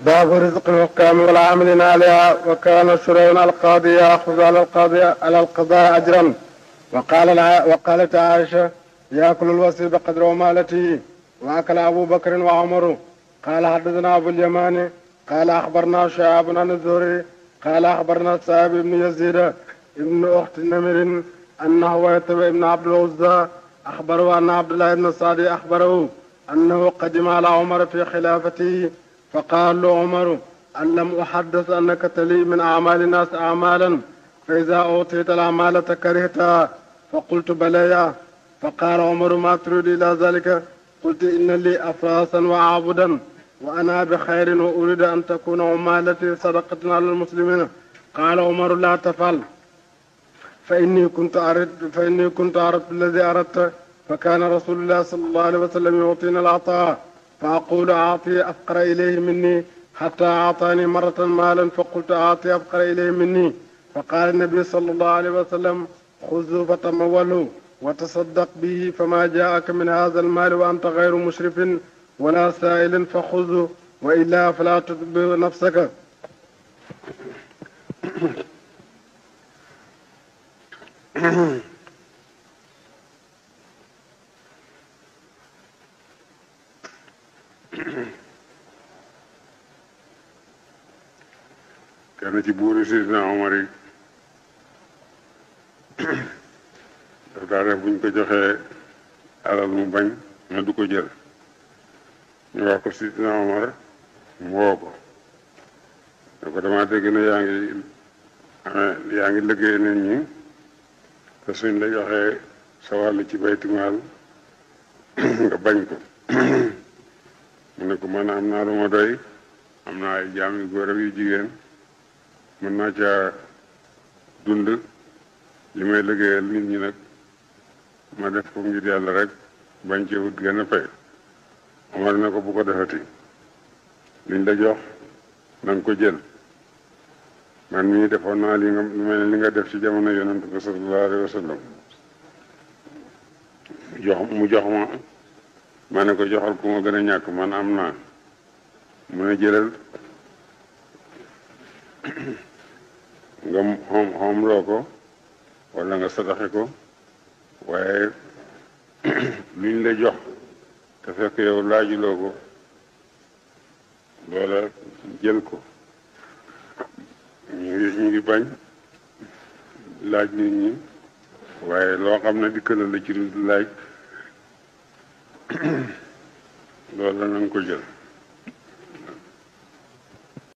باب رزق الحكام والعاملين عليها. وكان شريع القاضي يأخذ على القضاء أجرا. وقالت عائشة يأكل الوسيب قدر عمالته. وأكل أبو بكر وعمر. قال حدثنا أبو اليمان قال أخبرنا شهاب عن الزهري قال أخبرنا سعيد بن يزيد ابن أخت نمر أنه يتبع ابن عبد العزى أخبره أن عبد الله بن سعد أخبره أنه قدم على عمر في خلافته فقال له عمر أن لم أحدث أنك تلي من أعمال الناس أعمالا فإذا أوتيت الأعمال كرهتها فقلت بلى. فقال عمر ما تريد إلى ذلك؟ قلت إن لي أفراسا وعابدا وأنا بخير وأريد أن تكون عمالتي صدقة على المسلمين. قال عمر لا تفعل فإني كنت أردت الذي أردت. فكان رسول الله صلى الله عليه وسلم يعطينا العطاء فأقول أعطي أفقر إليه مني حتى أعطاني مرة مالا فقلت أعطي أفقر إليه مني. فقال النبي صلى الله عليه وسلم خذوا فتمولوا وتصدق به فما جاءك من هذا المال وأنت غير مشرف ولا سائل فخذه وإلا فلا تتبع نفسك. kenn ci buuri Sidina Omar yi daf daa def buñ ko joxee alal mu bañ na du ko jël ñu wax ko Sidina Omar mu woo ko ne ko dama dégg ne yaa ngi liggéey nit ñi te suñ la joxee sa wàll ci baytimaal nga bañ ko mu ne ko man am naa lu ma doy am naa ay jaam yu góor ak yu jigéen mën naa caa dund li may liggéeyal nit ñi nag ma def ko ngir yàlla rek bañ ci wut gën a fay. Omar ne ko bu ko defati liñ la jox na nga ko jël man mii defoon naa li mel ni li nga def ci jamono yonent bi sallallahu alayhi wa sallam mu jox ma ne ko joxal ku ma gën a ñàkk man am naa mu ne jëlal nga xomloo ko walla nga sadaxe ko waaye luñ la jox te fekk yow laajuloo ko loola jël ko ñu ngi bañ laaj nit ñi waaye loo xam ne dikkala la ci laaj loola na nga ko jël